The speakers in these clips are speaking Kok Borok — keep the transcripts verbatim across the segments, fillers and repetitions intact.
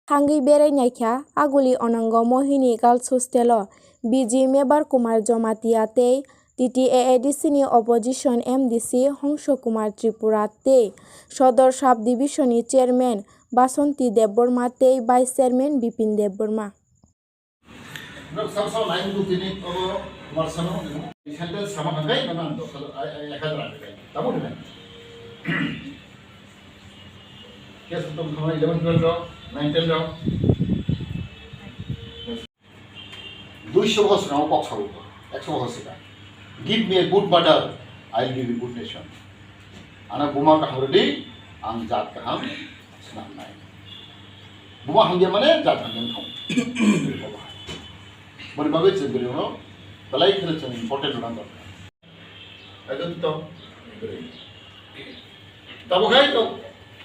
Thangwi berai naikha Aguli Onongo Mohini Girls Hostel o B G Mebar Kumar Jamatia tei T T A A D C ni opposition M D C Hongso Kumar Tripura tei Sodor Sub Division ni Chairman Basanti Debbarma tei Vice Chairman Bipin Debbarma. Sab sab line tu tini obo March sano sentence sama hangkai mana ando ek hajar hangkai. Tamo dile. Case tu thangna eleven twelve rok, nine ten rok. Duiso bochor swnamo kok sawi, ekso bochor sika. Give me a good mother, I will give you good nation. Ano buma kaham rwdi, ang jat kaham swnamnai. Buma hamya mane jat hamya wngthong. Boni bagwi chwng kwrwino belai kheno chwng important rwna dorkar. Ekdom to. Tabo khai to.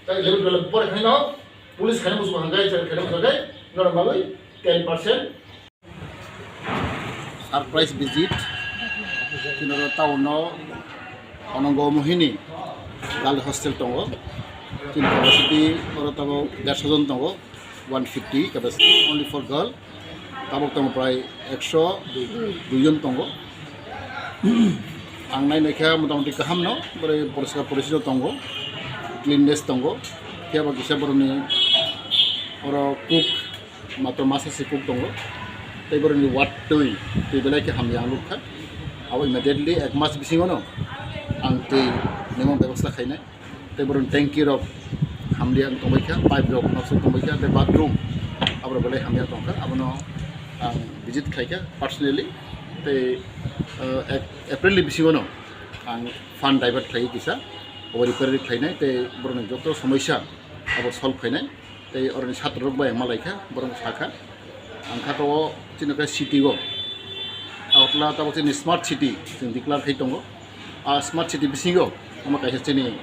Tei level twelve pore khai no. Police khai musu hangkai char khai musu khai. Nora bagwi ten percent. Surprise visit. Kinoro town no Onongo Mohini Girl Hostel tongo. Chini capacity oro tabo dersho jon tongo. One fifty capacity only for girl. Tabok tongo prai ekso dui jon tongo. Ang nai naikha motamoti kaham no, bore poriskar porichito tongo, cleanliness tongo. Phiya ba kisa boroni oro cook, matro masa se cook tongo. Tei boroni wat twi, twi belai khe hamya ang nukha. Abo immediately ek mas bisingo no ang twi nemo bebostha khainai. Tei borok tanki rok hamliya wng tongbaikha, pipe rok noksa tongbaikha, tei bathroom aborok belai hamya tongkha. Abono ang visit khaikha personally. Tei, uh, Ap-, April ni bisingo no ang fund divert khlaiwi kisa obo repair khlainai tei borokni joto somosya abo solve khainai. Tei oroni satro rok bai ang malaikha, borok sakha. Ang kha to o chini khe city o. Agartala tabok chini smart city chwng declare khai tongo. A smart city bisingo omo kaisa chini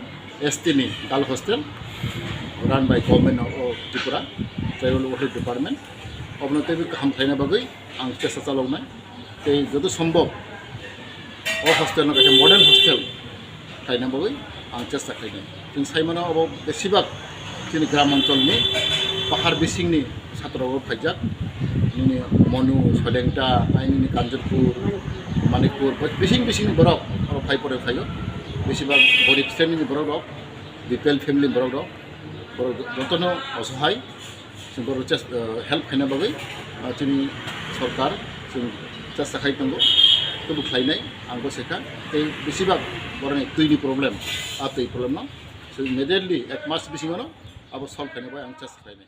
S T ni girl hostel run by Government of Tripura, Tribal Welfare Department. Obono teibo kaham khlaina bagwi ang chesta chaloknai. Tei joto sombhob o hostel no kaisa model hostel khlaina bagwi ang chesta khlainai. Chwng sai mano abo besibak chini gram oncholni pahar bisingni satro rok phaijak. Nini Monu, Solengta, ai nini Kanchanpur, Manikpur, bo-, bising bisingni borok oro phai pore phaio. Besibak gorib srenini borok rok, B P L family borok rok, borok jotono osohai. Chwng borok chest-, uh, help khaina bagwi, uh, chini sorkar chwng chesta khai tongo, teibo khlainai, ang bo sekha. Tei besibak borokni twini problem, a twi problem no chwng immediately ek mas bisingo no abo solve khaina bai ang chesta khlainai.